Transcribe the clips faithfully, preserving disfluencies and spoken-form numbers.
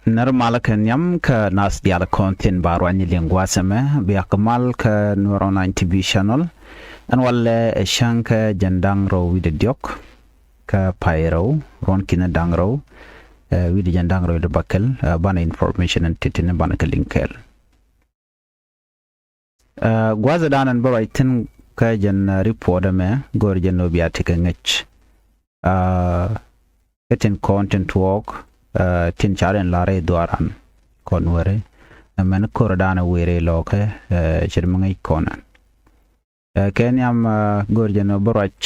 Nɛr malä kɛ nhiam kä nath diaal kɔn thi̱n ba ruany liŋ gua̱a̱th ɛmɛ, bia kɛ mal kä Nuer Online T V channel. Ɛn walɛ ɛ cäŋ kä jiɛn da̱ŋ rɛw wi̱cdɛ diɔ̱k kä pay rɛw, ruɔ̱n ki̱n da̱ŋ rɛw, ɛ, wi̱cdɛ jiɛn da̱ŋ rɛw wi̱cdɛ bäkɛl, ɛ, banɛ information ɛn ti̱ti̱ ni banɛ kɛ liŋ kɛɛl. Ɛ, gua̱a̱th ɛ da̱a̱n ɛn bä ruac thi̱n kä jɛn, ɛ, report ɛmɛ, go̱o̱r jɛn ɣöö bia tekɛ ŋäc. Ɛ, kä tin kɔn tin tuɔɔk, ɛ, tin ca rɛn la̱r rɛy dhuaaran kɔn weri. Ɛ, mɛn ko̱r ɛ da̱a̱n ɛ weri lɔɔkɛ, ɛ, ce̱t mi ŋäc kɔn ɛn. Ɛ, kɛ nhiam, ɛ, go̱o̱r jɛn ɣöö bä ruac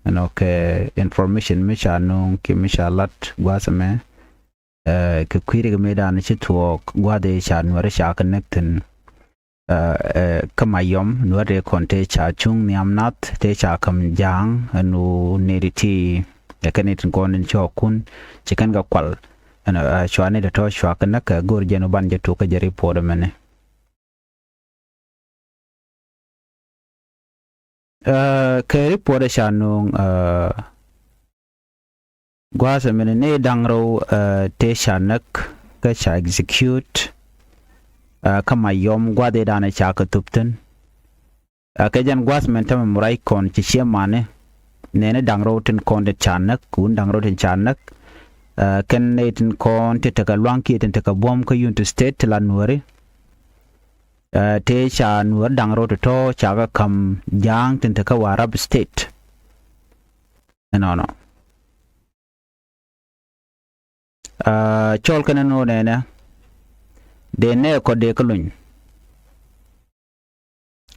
ɛnɔ kɛ information mi ca nööŋ kiɛ mi ca lat gua̱a̱th ɛmɛ. Ɛ, kɛ kui̱ rik mëëdan ci tuɔɔk gua̱a̱th ëë ca Nuäärä ca kɛ näk thi̱n. Ɛ, ɛ, kä Mayɔm, Nuäärä tëë kɔn tëë ca cuŋ nhiam nath, tëë ca ka̱m ja̱a̱ŋ, ɛn ɣöö nɛy ti ti, ɛ, kɛn nɛy tin kɔn tin cɔɔkun ci kɛn kɛ kual. Ɛn, ɛ, cua nɛy tɔ̱tɔ̱ cua kɛ näk, ɛ, go̱o̱r jɛn ɣöö ban jɛ tuk kä jɛ report ɛmɛni. Ɛ, kɛ report ɛ ca nööŋ, ɛ, gua̱a̱th ɛmɛni nɛy da̱ŋ rɛw, ɛ, tëë ca näk kä ca execute, ɛ, kä Mayɔm gua̱a̱th ëëdan ɛ ca kɛ thup thi̱n. Ɛ, kɛ jɛn gua̱a̱th mɛn tämɛ mi ruac kɔn ci ciɛ mani nɛɛni da̱ŋ rɛw tin kɔn tin ca näk, wun da̱ŋ rɛw tin ca näk, ɛ, kɛn nɛy tin kɔn ti tekɛ lua̱ŋ kiɛ tin tekɛ buɔ̱m kä Unity State ti la Nuääri. Ɛ, tëë ca Nuäär da̱ŋ rɛw tɔ̱tɔ̱ ca kɛ ka̱m ja̱a̱ŋ tin te kä Warrap State. Ɛnɔnɔ. Ɛ, cɔl kɛn ɛn ɣöö nɛnɛ dee nɛɛkɔ dee kä luny.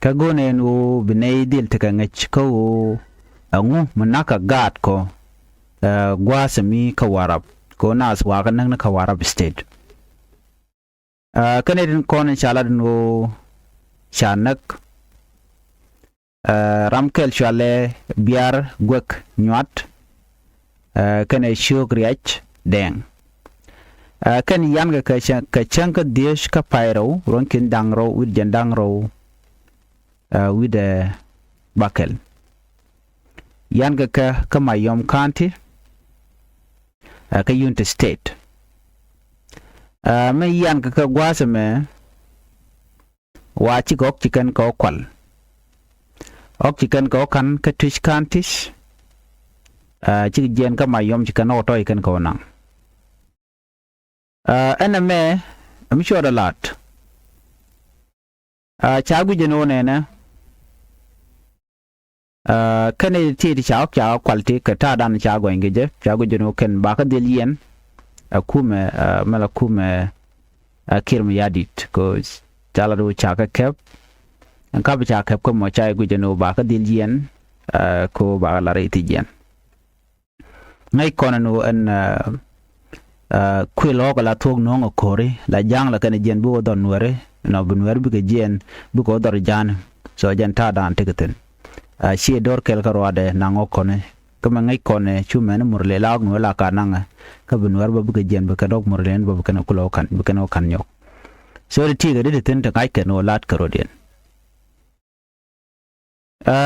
Kä go̱o̱r nɛn ɣöö bi nɛy dhil tekɛ ŋäc kä ɣöö ɛŋu mi na̱k kɛ gaatkɔ, ɛ, gua̱a̱th ɛmi kä Warrap kɛ ɣöö naath wakä näk ni kä Warrap State. Ɛ, kɛn nɛy tin kɔn in ca lat in ɣöö ca näk, ɛ, ram kɛl cualɛ Biar Guek Nyuat, ɛ, kɛnɛ Ciök Riac Dɛŋ. Ɛ, kɛn yankɛ kɛ cäŋ, kɛ cäŋ kä dhieec kä pay rɛw, ruɔ̱n ki̱n da̱ŋ rɛw wi̱cdɛ jiɛn da̱ŋ rɛw, ɛ, wi̱cdɛ bäkɛl. Yankɛ kɛ kä Mayɔm County, ɛ, kä Unity State. Ɛ, mi yankɛ kɛ gua̱a̱th ɛmɛ, wa cikɛ ɣɔ̱k ci kɛn kɛ ɣɔ̱k kual. Ɣɔ̱k ci kɛn kɛ ɣɔ̱k ka̱n kä Twic Counties, ɛ, cikɛ jiɛɛn kä Mayɔm ci kɛn ɣɔ̱k tɔ̱ ci kɛn kɛ ɣɔ̱k naŋ. Ɛ, ɛn ɛmɛ, ɛm cuɔt ɛ la̱t. Ɛ, ca guic ɛn ɣöö nɛnɛ, ɛ, kɛn i̱ ti ti ca ɣɔ̱k ca kual ti kɛ ta̱a̱dan ca gɔny kɛ jɛ, ca guic ɛn ɣöö kɛn bakä dhil yiɛn. Ɛ, kumɛ, ɛ, mɛ la kumɛ, ɛ, Kiir Mayardit, kɛ ɣöö ca lat ɣöö ca kɛ kɛp. Ɛn ka̱p ca kɛp kä mɔ ca i̱ guic ɛn ɣöö bakä dhil yiɛn, ɛ, kɛ ɣöö bakä lar i̱ thi jiɛn. Ŋäc kɔn ɛn ɣöö ɛn, ɛ, ɛ, kuël ɣɔ̱k la thuɔ̱k nööŋ ɛ ko̱ri la ja̱a̱ŋ la kɛn ɛ jiɛn bikɛ wä dhɔr Nuääri, nɔ bi Nuääri bikɛ jiɛn bikɛ wä dhɔr ja̱a̱ni. So jɛn ta̱a̱dan tekɛ thi̱n. Ɛ, ciɛ do̱r kɛl kä ruaadɛ naŋ ɣɔ̱k kɔni. Kä mɛ ŋäc kɔn ɛ cu mɛn Murle la ɣɔ̱k Nuääri la ka naŋɛ. Kä bi Nuääri bä bikɛ jiɛn bi kɛn ɣɔ̱k Murle ni bä bi kɛn ɣɔ̱k kulɛ ɣɔ̱k ka̱n, bi kɛn ɣɔ̱k ka̱n nyɔk. So ti ti̱i̱ kɛ di ti thi̱n ti ŋa̱c kɛn ɣöö la̱t kɛ rɔ̱diɛn. Ɛ,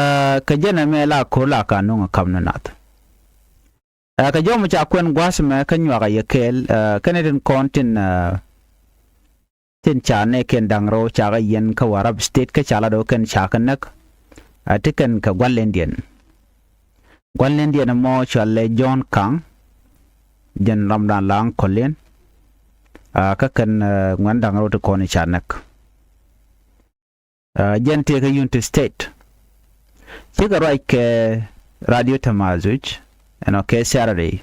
kɛ jɛn ɛmɛ la ko̱r la ka nuŋ ɛ ka̱m ni nath. Ɛ, kɛ jɔm ca kuɛn gua̱a̱th mɛ kä nyuak a yɛ kɛɛl, ɛ, kɛn tin kɔn tin, ɛ, tin ca nɛɛkiɛn da̱ŋ rɛw ca kɛ yɛn kä Warrap State kä ca la do̱ kɛn ca kɛ näk. Ɛ, ti kɛn kɛ gua̱l lɛndiɛn. Gua̱l lɛndiɛn ɛmɔ cualɛ John Kaŋ, jɛn ramdan la aŋkɔliɛn. Ɛ, kä kɛn, ɛ, ŋuɛn da̱ŋ rɛw ti kɔn ca näk. Ɛ, jɛn tëë kä Unity State. Cikɛ ruac kɛ Radio Tamazuj, ɛnɔ kɛ Saturday.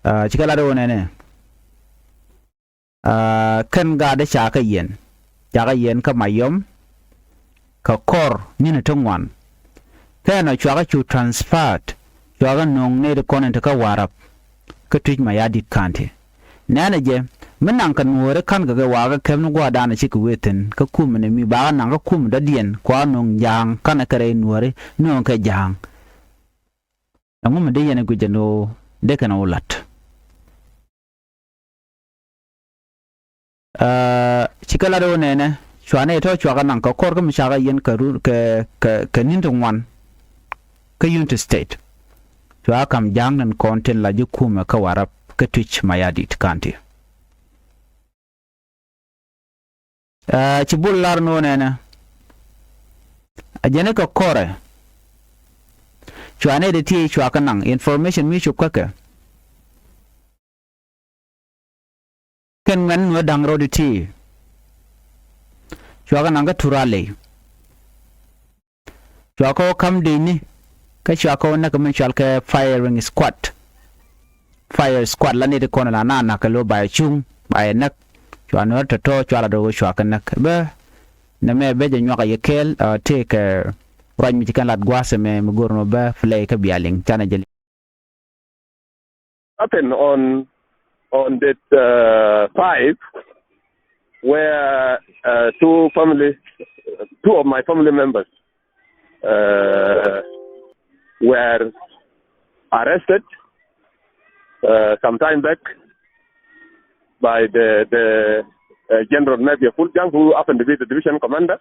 Ɛ, cikɛ lat ɣöö nɛnɛ. Ɛ, kɛn gaat ca kɛ yɛn. Ca kɛ yɛn kä Mayɔm. Kɛ kɔr ni̱n ti ŋuan. Kɛn ɔ cuakɛ cu transferred. Cuakɛ nöŋ nɛy ti kɔn in te kä Warrap. Kä Twic Mayardit County. Nɛnɛ jɛ, mi naŋ kɛ Nuääri ka̱n kɛ kɛ wakä kɛm ni gua̱a̱r danɛ cikɛ wee thi̱n, kä kumɛ ni mi bakä naŋ kä kumɛ dɔ̱diɛn, kua nöŋ ja̱a̱ŋ, ka̱n kɛ rɛy Nuääri, nöŋ kɛ ja̱a̱ŋ. Ɛŋu mi dee yɛn ɛ guic ɛn ɣöö dee kɛn ɛ wä la̱t. Ɛ, cikɛ lat ɣöö nɛnɛ, cuanɛ tɔ̱ cuakɛ naŋ kɛ kɔr kä mi cakɛ yɛn kɛ run, kɛ, kɛ, kɛ ni̱n ti ŋuan. Kä Unity State. Cua ka̱m ja̱a̱ŋ tin kɔn tin la ji̱ kumɛ kä Warrap. kä Twic Mayardit County. Ɛ, ci bul lar nɔ nɛnɛ. A jɛn kɛ kɔrɛ. Cua nɛ di ti cua kä naŋ information mi cop kä kɛ. Kɛn ŋuɛn nuɛ da̱ŋ rɔ di ti. Cua kä naŋ kä Turaley. Cua kɛ wä ka̱m dëcni kä cua kɛ wä näk kɛ min cɔal kɛ firing squad. Fire squad la ni ti kɔn la na nak kɛ lo ba yɛ cuŋ ba yɛ näk. Cua nuɔr tɔ̱tɔ̱ cua la do̱r wä cua kɛ näk bä. Nɛ mɛ bɛ jɛ nyuak a yɛ kɛɛl, ɛ, tëëkɛ ruac mi ci kɛn lat gua̱a̱th ɛmɛ mi go̱r nɔ bä play kä bia liŋ canɛ jɛ liŋ. Happened on, on date, uh, five, where, uh, two family, two of my family members, uh, were arrested, uh, some time back by the, the, uh, General Mabia Puljang, who happened to be the division commander.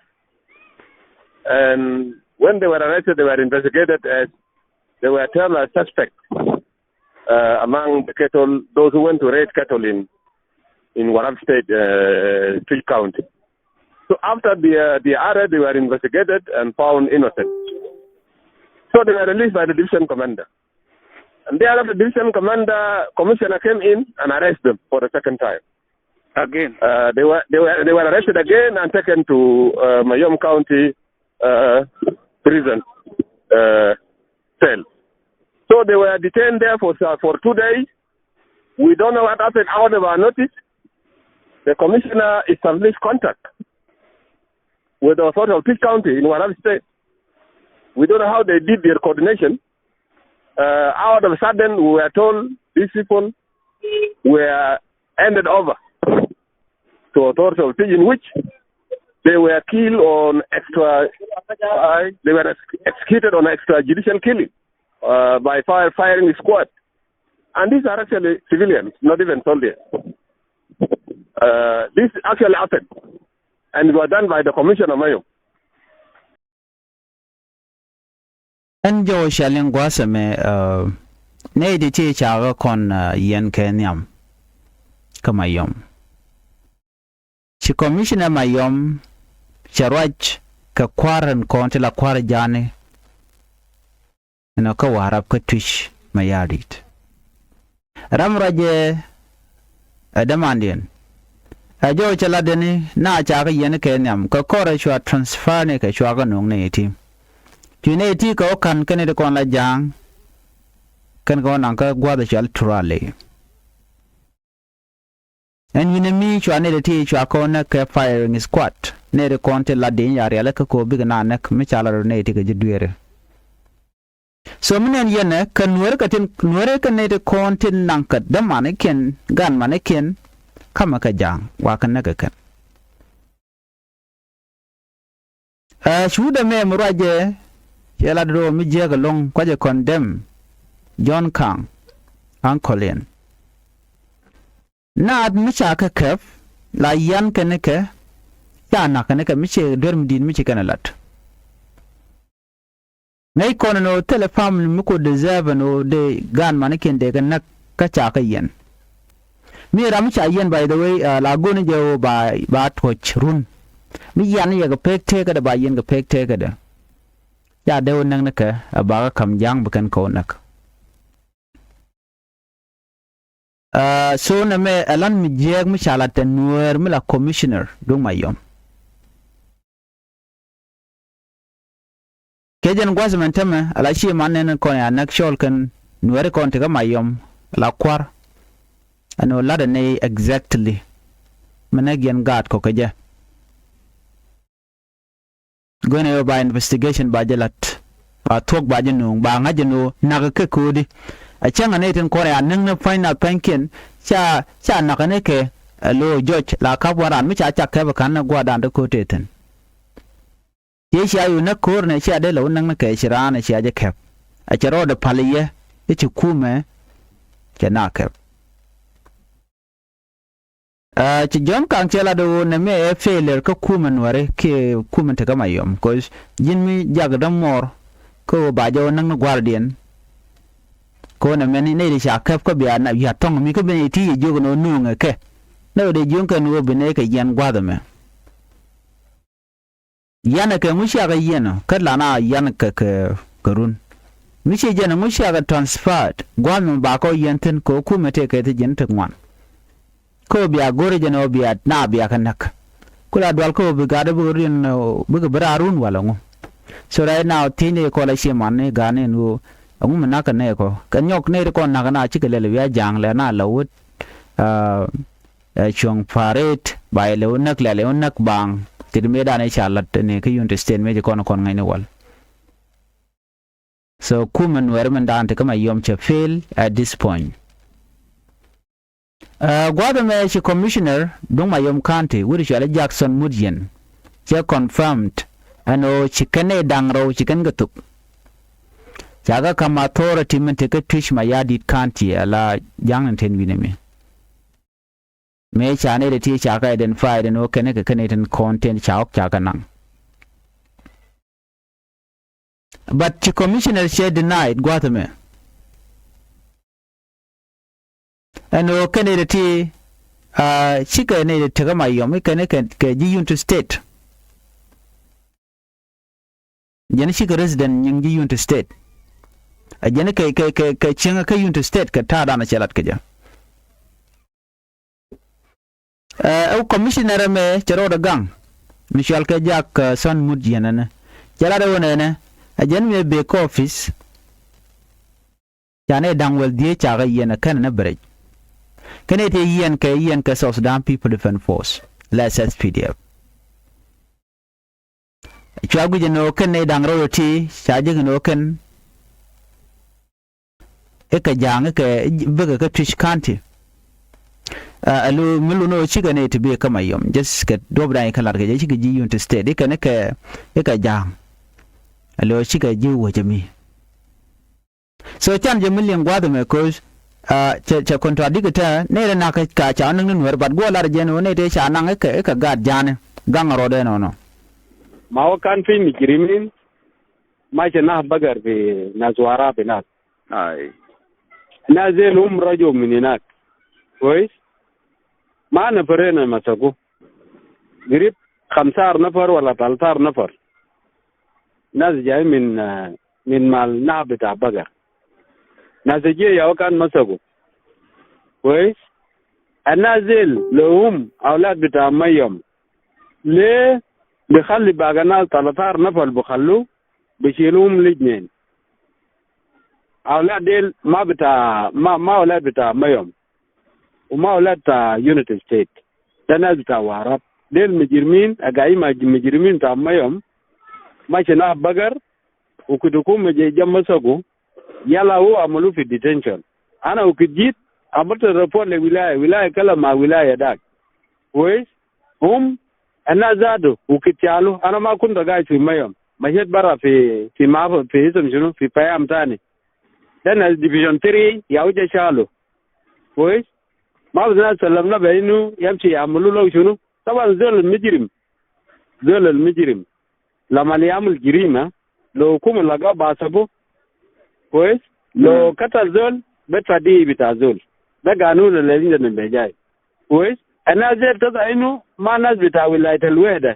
And when they were arrested, they were investigated as they were termed as suspects, uh, among the cattle, those who went to raid cattle in, in Warrap State, uh, Twic County. So after the, uh, the arrest, they were investigated and found innocent. So they were released by the division commander. And thereafter, the division commander, commissioner came in and arrested them for the second time. Again. Uh, they were, they were, they were arrested again and taken to, uh, Mayom County, uh, prison, uh, cell. So they were detained there for, uh, for two days. We don't know what happened out of our notice. The commissioner established contact with the authority of Twic County in Warrap State. We don't know how they did their coordination. Uh, out of a sudden, we were told these people were handed over to authority of Twic, in which they were killed on extra, they were ex-, executed on extrajudicial killing, uh, by fire, firing squad. And these are actually civilians, not even soldiers. Uh, this actually happened, and it was done by the commissioner of Mayom. Ɛn jɔw cɛ liŋ gua̱a̱th ɛmɛ, ɛ, nɛy ti ti ca ɣä kɔn, ɛ, yɛn kɛ nhiam kä Mayom. Ci commissioner Mayom cɛ ruac kɛ kua̱r ɛn kɔn ti la kua̱r ja̱a̱ni. Ɛn ɔ kä Warrap kä Twic Mayardit. Ram ruacɛ ɛ dämandiɛn. Ɛ jɔw cɛ latdɛni na ca kä yɛn kɛ nhiam kɛ kɔrɛ cua transfer ni kɛ cua kä no̱o̱ŋ ni iti. Cuc ni iti kɛ wä ka̱n kɛn iti kɔn la ja̱a̱ŋ. Kɛn kɛ wä naŋ kä gua̱th cɔal Turaley. Ɛn wi̱nɛ mi cua nɛy ti ti cua kɔn näk kɛ firing squad. Nɛy ti kɔn ti lat di̱ny ya rialikä kɛ ɣöö bikɛ na näk mi ca lat rɔ nɛy ti kɛ ji̱ dueeri. So mi nɛn yɛn ɛ kɛ nueeri kɛ tin nueeri kɛ nɛy ti kɔn tin naŋ kɛ dämanikiɛn ganmanikiɛn. Kamɛ kɛ ja̱a̱ŋ wa kɛ näk kɛ kɛn. Ɛ cuudɛ mɛ mi ruacɛ cɛ lat rɔ mi jiääk ɛlɔ̱ŋ kuacɛ condemn John Kang, uncle in. Naat mi ca kɛ kɛp la yan kɛn kɛ ca nak kɛn kɛ mi cɛ duer mi di̱i̱t mi ci kɛn lat. Ŋäc kɔn ɛn ɣöö thilɛ family mi ku deserve ɛn ɣöö dee ganmanikiɛn dee kɛ näk kä ca kɛ yɛn. Mi ram mi ca yɛn, by the way, ɛ, la go̱o̱ni jɛ ɣöö ba, ba tuɔ̱c run. Mi yan yɛ kɛ pek teekädɛ ba yɛn kɛ pek teekädɛ. Ca dee wä näk ni kɛ ɛ bakä ka̱m ja̱a̱ŋ bi kɛn kɛ wä näk. Ɛ, so nɛmɛ ɛ lan mi jiääk mi ca lat tɛ nueer mi la commissioner duŋ Mayom. Kɛ jɛn gua̱th mɛn tämɛ ala ci man nɛn kɔn ya näk cɔl kɛn nueeri kɔn ti kä Mayom ala kua̱r. Ɛn ɣöö latdɛ nɛy exactly mi näk yɛn gaat kɔ kɛ jɛ. Guenɛ yɔ ba investigation ba jɛ lat, ba thuɔ̱k ba jɛ nuŋ, ba ŋa̱c jɛ nuŋ, nak kɛ ko̱di. A cäŋ a nɛy tin kɔn ya näk ni pua̱ny na pua̱nykiɛn ca, ca nak ni kɛ ɛ lo̱o̱ jɔc la ka̱p wä raan mi ca cak kɛp ɛ ka̱n ni gua̱a̱r dan ti ko̱t tëë thi̱n. Ciɛ cia yun näk ko̱r nɛ cia dee lɛ wä näk ni kɛ ci raan cia jɛ kɛp. A cɛ rɔɔdɛ pal yɛ i̱ ci kumɛ cɛ na kɛp. Ɛ, ci John Kang cɛ lat ɣöö nɛmɛ ɛ failure kä kumɛ nuäri kiɛ kumɛ tekä Mayom. Cause ji̱n mi jak dämuɔɔr kä ɣöö ba jɛ wä näk ni gua̱a̱rdiɛn. Kɔn ɛmɛn nɛy ti ca kɛp kä bia na yat thɔŋ mi kä ben iti jiök ni ɣöö nööŋɛ kɛ. Nɛ ɣöö dee jiöŋ kɛn ɣöö bi nɛy kɛ yɛn gua̱th ɛmɛ. Yanɛ kɛ ŋu ciakɛ yɛn ɔ kä lan a yan kɛ kɛ kɛ run. Mi ci jɛn ŋu ciakɛ transferred gua̱a̱th mi bakɔ yɛn thi̱n kɛ ɣöö kumɛ tëëkɛ thi ji̱n ti ŋuan. Kä bia go̱r jɛn ɔ bia na bia kɛ näk. Ku la dual kä bi gat bikɛ riɛn bikɛ bi raar wun walɛ ŋu. So right now thiecni kɔl a cie man ni gat ni ɛn ɣöö ɛŋu mi nakä nɛɛkɔ kɛ nyɔk nɛy ti kɔn nakä na cikɛ lɛl bia ja̱a̱ŋ lɛ na lɛ wut. Ɛ cuɔ̱ŋ pa̱a̱r ret ba ilɛ wä näk lɛl i̱ wä näk baaŋ. Tit mëëdan i̱ ca la̱t ni kä Unity State mëë ci kɔn kɔn ŋäcni wal. So kumɛ Nuɛr min daan ti kä Mayom cɛ fail at this point. Ɛ gua̱a̱th ɛmɛ ci commissioner duŋ Mayom County wi̱r cuali Jackson Mutyiɛn cɛ confirmed ɛn ɣöö ci kɛn nɛy da̱ŋ rɛw ci kɛn kɛ thuk. Ca kɛ ka̱m authority min ti kä Twic Mayardit County ala ja̱ŋ ni ten wi̱nɛ mi. Mëë ca nɛy ti ti ca kɛ identified ɛn ɣöö kɛn kɛ kɛn nɛy tin kɔn ten ca ɣɔk ca kɛ naŋ. But ci commissioner cɛ denied gua̱a̱th ɛmɛ. Ɛn ɣöö kɛn nɛy ti ti cikɛ nɛy ti ti kä Mayom i̱ kɛn kɛ ji̱ Unity State. Jɛn cikɛ resident nyiŋ ji̱ Unity State. Ɛ jɛn kɛ kɛ kɛ kɛ cieŋ kä Unity State kɛ ta̱a̱ dan cɛ lat kɛ jɛ. Ɛ ɛ commissioner ɛmɛ cɛ rɔɔdɛ gaŋ mi cual kɛ Jackson Mutyiɛn ɛnɛ cɛ lat ɛ ɣöö nɛnɛ ɛ jɛn mëë bek kä office. Ca nɛy da̱ŋ wäl dhieec ca kɛ yiɛn ɛ kɛn ɛnɛ bɛ rɛc. Kɛn ɛ tëë yiɛn kɛ yiɛn kɛ South Sudan People Defense Force la S S P D F. Cua guic ɛn ɣöö kɛn nɛy da̱ŋ rɛw ti ca jek ɛn ɣöö kɛn i̱ kɛ ja̱a̱ŋ i̱ kɛ bikɛ kä Twic County. Ɛ lo mi lun ɣöö cikɛ nɛy ti bi kä Mayom just kɛ duɔ̱p da̱ŋ i̱ kɛ lat kɛ jɛ cikɛ ji̱ Unity State i̱ kɛn i̱ kɛ i̱ kɛ ja̱a̱ŋ. Ɛ lo cikɛ ji̱ wecä mi. So can jɛ mi liŋ gua̱a̱th ɛmɛ ko̱c cɛ cɛ contradict tä nɛy rɛ nak ka ca näk ni Nuɛr but guɔ lar jɛn ɣöö nɛy tëë ca naŋ i̱ kɛ i̱ kɛ gaat ja̱a̱ni gaŋ rɔɔdɛ nɔnɔ. Ma wä kan fi mujrimin ma cɛ nak bagɛr fi nas Warap inak. Ai. Nas del hum raju min inak. Kwes. Ma nafarin masaku. Girib khamsar nafar wala taltar nafar. Nas jay min, ah, min mal nah bita bagar. Nas jiya ya wä kan masaku. Kwes. Annas del lo hum awlad bita Mayom. Le bi khalli baga nas talatar nafar bi khallu bi shilu hum lijnen. Awlad del ma bita ma ma awlad bita Mayom. Uma awlad ta Unity State. Da nas bita Warap. Del mujrimin, a gai ma mujrimin ta Mayom. Ma cina bagar, u kidukum ma je jam masaku. Yala u amalu fi detention. Ana u kijit, amalta report le wilaya, wilaya kala ma wilaya dak. Kwes, hum, ana zadu, u kitalu, ana ma kunta gaid fi Mayom. Mashet bara fi, fi ma, fi isam shunu, fi payam tani. Da nas division three, ya uja shalu. Kwes, ma bas nas salamna be inu, yamshi yamalu lo shunu. Taban zol al mujrim. Zol al mujrim. Lama li yamul jirima, lo hukuma laga basabu. Kwes? Lo katal zol, bidfa diya bita zol. Da ganun al indana be jay. Kwes? Annas del tata inu ma nas bita wilayat al wahda.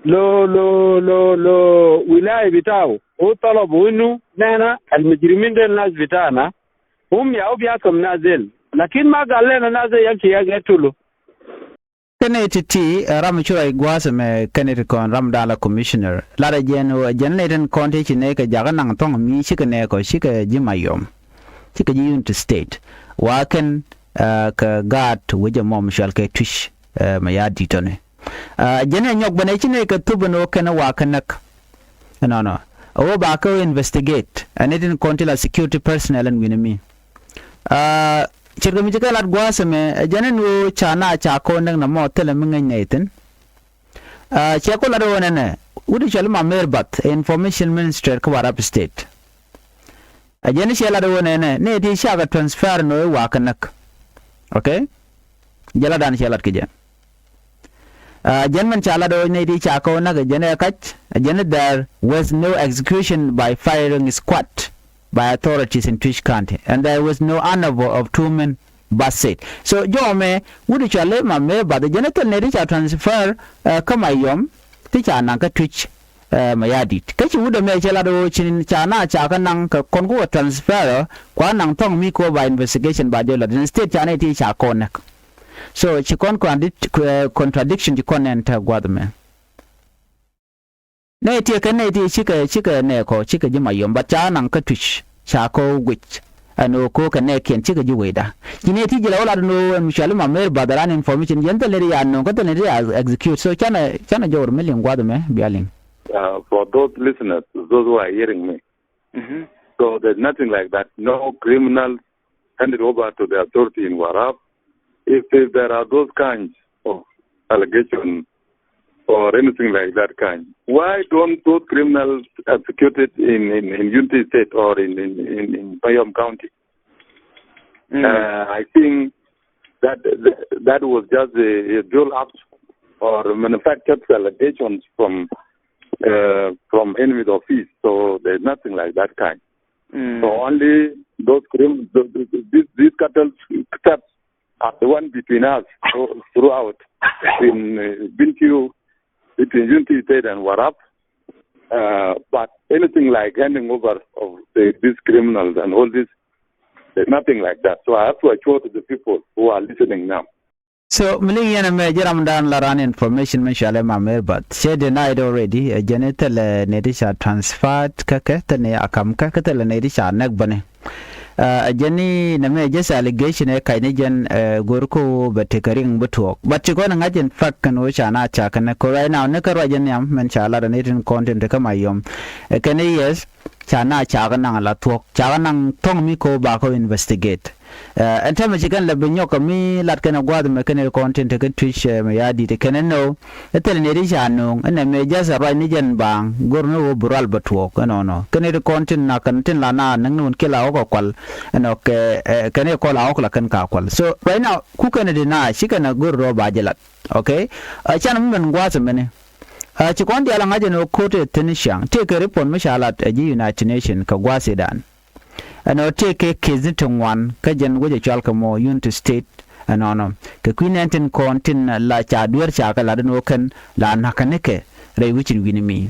Lo, lo, lo, lo wilaya bitau. Hu talabu inu nena al mujrimin del nas bitana. Hum ya hu biakum nas del. Lakin ma gal lena nas del yamshi ya gatulu. Kɛn ɛ ti̱ti̱, ɛ, ram mi ci ruac gua̱a̱th ɛmɛ kɛn ɛ ti kɔn ram da̱a̱n la commissioner. Lat ɛ jɛn ɣöö ɛ jɛn nɛy tin kɔn tëë ci nɛy kɛ jakä naŋ thɔ̱ŋ mi cikɛ nɛɛkɔ cikɛ ji̱ Mayom. Cikɛ ji̱ Unity State. Wa kɛn, ɛ, kɛ gaat wec ɛmɔ mi cual kɛ Twic, ɛ, Mayardit tɔni. Ɛ jɛn ɛ nyɔk bänɛ ci nɛy kɛ thop ɛn ɣöö kɛn ɛ wa kɛ näk. Ɛnɔnɔ. Ɛ ɣöö ba kɛ ɣöö investigate. Ɛ nɛy tin kɔn ti la security personnel ɛn wi̱ni mi. Ɛ, ce̱tkɛ mi ci kɛ lat gua̱a̱th ɛmɛ, ɛ jɛn ɛn ɣöö ca na ca kɔn näk nɔmɔ thilɛ mi ŋäc nɛy thi̱n. Ɛ, cɛ kɔ lat ɣöö nɛnɛ, wut i̱ cɔl i̱ ma Mer Bath, ɛ information minister kä Warap State. Ɛ jɛn i̱ cɛ lat ɣöö nɛnɛ, nɛy ti cakɛ transfer ɛn ɣöö i̱ wakä näk. Okay? Jɛ latdan cɛ lat kɛ jɛ. Ɛ jɛn mɛn ca lat ɣöö nɛy ti ca kɔn näk ɛ jɛn ɛ kac, ɛ jɛn i̱ there was no execution by firing squad. by authorities in Twic County, and there was no honorable of two men, Bath said. So jɔmɛ wut cɔal i̱ Mamer Bath jɛn thil nɛy ti ca transfer kä Mayom ti ca naŋ kä Twic Mayardit. Kä ci wut ɛmɛ cɛ lat ɣöö ci ca na ca kä naŋ kɛ kɔn ku wä transfer kua naŋ thɔŋ mi kɛ wä ba investigation ba jɛ lat, instead ca nɛy ti ca kɔn näk. So ci kɔn contradiction ci kɔn nɛn te gua̱th ɛmɛ. Nɛy ti kɛ nɛy ti cikɛ cikɛ nɛɛkɔ cikɛ ji̱ Mayom, but ca naŋ kä Twic ca kɔ guic. Ɛn ɣöö kɔ kɛ nɛɛkiɛn cikɛ ji̱ wecda. Ci nɛy ti ji̱ la wä lat ɛn ɣöö ɛn mi cɔal i̱ Mamer Bath ran information yɛn thil nɛy ti ya nööŋ kä thil nɛy ti ya execute. So canɛ canɛ jɔwr mi liŋ gua̱th ɛmɛ bia liŋ. Uh, for those listeners, those who are hearing me, so there's nothing like that. No criminal handed over to the authority in Warrap. If, if there are those kinds of allegations or anything like that kind, why don't those criminals executed in, in, in Unity State or in, in, in, in Mayom County? Uh, I think that that was just a, a build up or manufactured allegations from uh, from enemies of peace. So there's nothing like that kind. So only those crim- the, the, the, these, these cartel thefts are the one between us throughout, between uh, Bentiu, between Unity State and Warrap. Uh, but anything like handing over of the, these criminals and all this, there's nothing like that. So I have to assure to the people who are listening now. So mi liŋ yɛn ɛmɛ ji̱ ramdan la ran information mi cɔal i̱ Mamer Bath cɛ denied already. Ɛ jɛn i̱ thilɛ nɛy ti ca transferred kä kɛ, thilɛ nɛy a kam kä, kä thilɛ nɛy ti ca näk bäni. Ɛ jɛn i̱ nɛmɛ just allegation ɛ kac ni jɛn, ɛ go̱r kä ɣöö bɛ tekɛ riŋ bi tuɔɔk. But ci kɔn ŋa̱c in fact kɛn ɣöö ca na ca kɛn ɛ ko̱r right now ni kä ruac in nhiam mɛn ca lat ɛ ni tin kɔn tin te kä Mayom. Ɛ kɛn i̱ yes ca na ca kɛ naŋ la thuɔ̱k, ca kɛ naŋ thɔ̱ŋ mi ko̱ ba kɛ investigate. Ɛn täämɛ ci kɛn lɛ bi nyɔk kɛ mi lat kɛn ɛ gua̱a̱th ɛmɛ kɛn ɛ kɔn tin te kä Twic Mayardit kɛn ɛ nöö. Ɛ thilɛ nɛy ti ca nööŋ ɛn ɛmɛ just ɛ ruac ni jɛn baaŋ go̱r ni ɣöö bi rual bɛ tuɔɔk ɛnɔnɔ. Kɛn ɛ ti kɔn tin nak kɛn tin la na näk ni wun kiɛ la ɣɔk ɛ kual ɛnɔ kɛ, kɛn ɛ kɔn la ɣɔk la kɛn ka kual. So right now ku kɛn ɛ deny ci kɛn ɛ go̱r rɔ ba jɛ lat. Okay. Ɛ canɛ mi ben gua̱a̱th ɛmɛni. Ɛ ci kɔn diaal ɛ ŋa̱c ɛn ɣöö ko̱t ɛ thi̱n ciaŋ tëëkɛ report mi ca lat ɛ ji̱ United Nation kɛ gua̱a̱th Sudan. Ɛn ɣöö tëëkɛ case ni ti ŋuan kä jɛn wec ɛ cɔal kɛ mɔ Unity State ɛnɔnɔ kɛ kui̱ nɛn tin kɔn tin la ca dueer ca kɛ lat ɛn ɣöö kɛn la na̱kä nikɛ rɛy wi̱cin wi̱ni mi.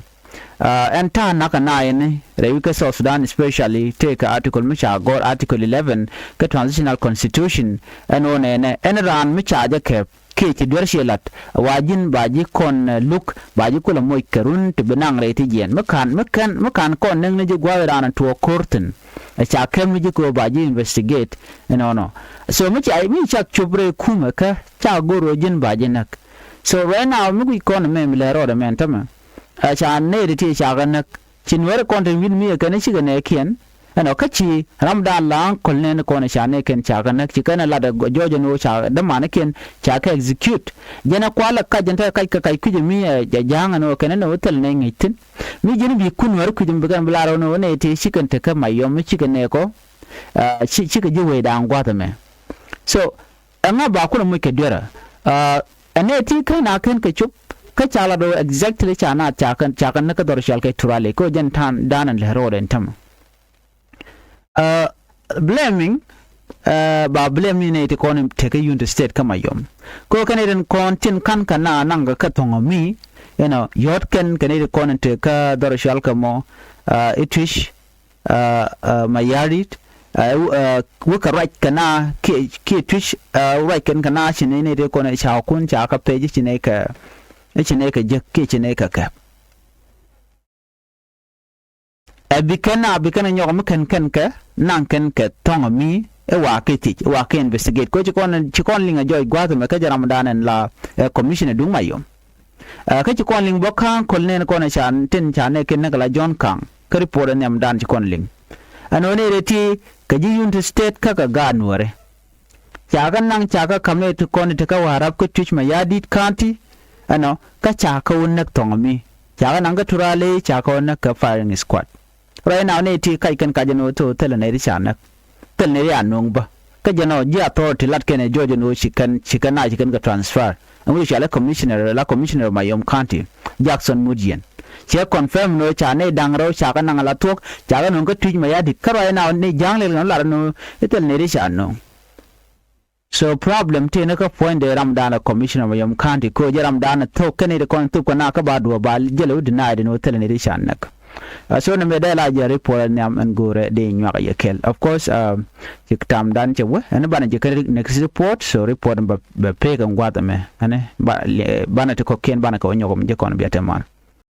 Ɛn ta̱a̱ na̱kä na ɛn rɛy wi̱c kä South Sudan especially tëëkɛ article mi ca gɔ̱r article eleven kä transitional constitution ɛn ɣöö nɛnɛ ɛn raan mi ca jɛ kɛp kiɛ ci duer ciɛ lat wa ji̱n ba ji̱ kɔn luk ba ji̱ kulɛ moc kɛ run ti bi naŋ rɛy ti jiɛn mi ka̱n mi kɛn mi ka̱n kɔn näk ni ji̱ gua̱a̱th raan tuɔɔk ko̱r thi̱n. Ɛ ca kɛm ni ji̱ kɛ ɣöö ba ji̱ investigate ɛnɔnɔ. So mi ca mi cak cop rɛy kumɛ kä ca go̱r ɣöö ji̱n ba ji̱ näk. So right now mi guic kɔn ɛmɛ mi lɛ rɔɔdɛ mɛn tämɛ. Ɛ ca nɛy ti ti ca kɛ näk ci nuɛɛri kɔn tin wi̱n mi ɛ kɛn cikɛ nɛɛkiɛn. Ɛnɔ kä ci ramdan la aŋköl nɛn kɔn ca nɛɛkiɛn ca kɛ näk ci kɛn ɛ lat ɛ jɔɔc ɛn ɣöö ca dämanikiɛn ca kɛ execute. Jɛn ɛ kualɛ kac jɛn tekɛ kac kɛ kac kui̱c ɛ mi ɛ ja̱a̱ŋ ɛn ɣöö kɛn ɛn ɣöö thil nɛy ŋi̱c thi̱n. Mi ji̱n bi kun nuɛɛri kui̱c ɛn bi kɛn bi lar ɣöö nɛy ti cikɛn tekɛ Mayom mi cikɛ nɛɛkɔ. Cikɛ ji̱ wecdan gua̱th ɛmɛ. So ɛŋa ba kulɛ moc kɛ duerä. Ɛ nɛy ti kä na kɛn kɛ cop kä ca lat ɣöö exactly ca na ca kɛn ca kɛn ni kä dhɔr cɔal kɛ Turalei kä jɛn ta̱a̱n da̱a̱n ɛn lɛ road ɛn tämɛ. Blaming ba blame ni nɛy ti kɔn tekɛ Unity State kä Mayom. Kä kɛn nɛy tin kɔn tin ka̱n kɛ na naŋ kɛ thɔŋ mi you know yɔ̱t kɛn kɛ nɛy ti kɔn tekɛ dhɔr cɔal kɛ mɔ i̱ Twic Mayardit. Wä kɛ ruac kɛ na kiɛ Twic ruac kɛn kɛ na ci nɛy nɛy ti kɔn ca kun ca kɛ pec ci nɛy kɛ ci nɛy kɛ jek kiɛ ci nɛy kɛ kɛp. Ɛ bi kɛn a bi kɛn a nyɔk mi kɛn kɛn kɛ naŋ kɛn kɛ thɔŋ mi ɛ wa kɛ thiec ɛ wa kɛ investigate kɛ ci kɔn ci kɔn liŋ a jɔc gua̱a̱th ɛmɛ kä jɛ ramdan ɛn la ɛ commission ɛ duŋ Mayom. Kä ci kɔn liŋ bä ka̱a̱ŋ köl nɛn kɔn ca tin ca nɛ kɛn näk la John Kaŋ kä report ɛ nhiamdan ci kɔn liŋ. Ɛn ɣän ɛ rɛ ti kɛ ji̱ Unity State kä kɛ gaat nuɔ̱ɔ̱rɛ. Ca kɛ naŋ ca kɛ ka̱m nɛ ti kɔn ti kä Warrap kä Twic Mayardit County. Ɛnɔ kä ca kɛ wä näk thɔŋ mi ca kɛ naŋ kä Turalei ca kɛ wä näk kɛ firing squad. Right now nɛ ti kac kɛn kac ɛn ɣöö thilɛ nɛ ti ca näk. Thil nɛ ti a nuɔ̱ŋ bä. Kä jɛn ɔ ji̱ authority lat kɛn ɛ jɔc ɛn ɣöö ci kɛn ci kɛn na ci kɛn kɛ transfer. Ɛŋu cɔalɛ commissioner la commissioner of Mayom County, Jackson Mutyiɛn. Cɛ confirm ɛn ɣöö ca nɛy da̱ŋ rɛw ca kɛ naŋ ala thuɔ̱k, ca kɛ nöŋ kä Tuic Mayardit. Kä ruac ɛn a ni ja̱a̱ŋ lɛl kɛn lar ɛn ɣöö i̱ thil nɛy ti ca nöŋ. So problem tëë ni kä puɔ̱ny dee ramdan ɛ commissioner of Mayom County, kɛ ɣöö jɛ ramdan ɛ thok kɛn nɛy ti kɔn thop kɛ na kä ba duɔ̱ɔ̱p ba jɛ lɛ wä deny ɛn ɣöö thil nɛy ti ca näk. Uh, so nɛ mɛ dee la jɛ report ɛ nhiam ɛn go̱o̱rɛ dee nyuak yɛ kɛl. Of course, uh, ci tamdan cɛ wä ɛn banɛ jɛ kɛ next report. So report bɛ, bɛ pek ɛn gua̱th ɛmɛ ɛn ba, banɛ ti kɔ̱kiɛn banɛ kɛ wä nyɔk ɛmɛ jɛ kɔn bia tɛman.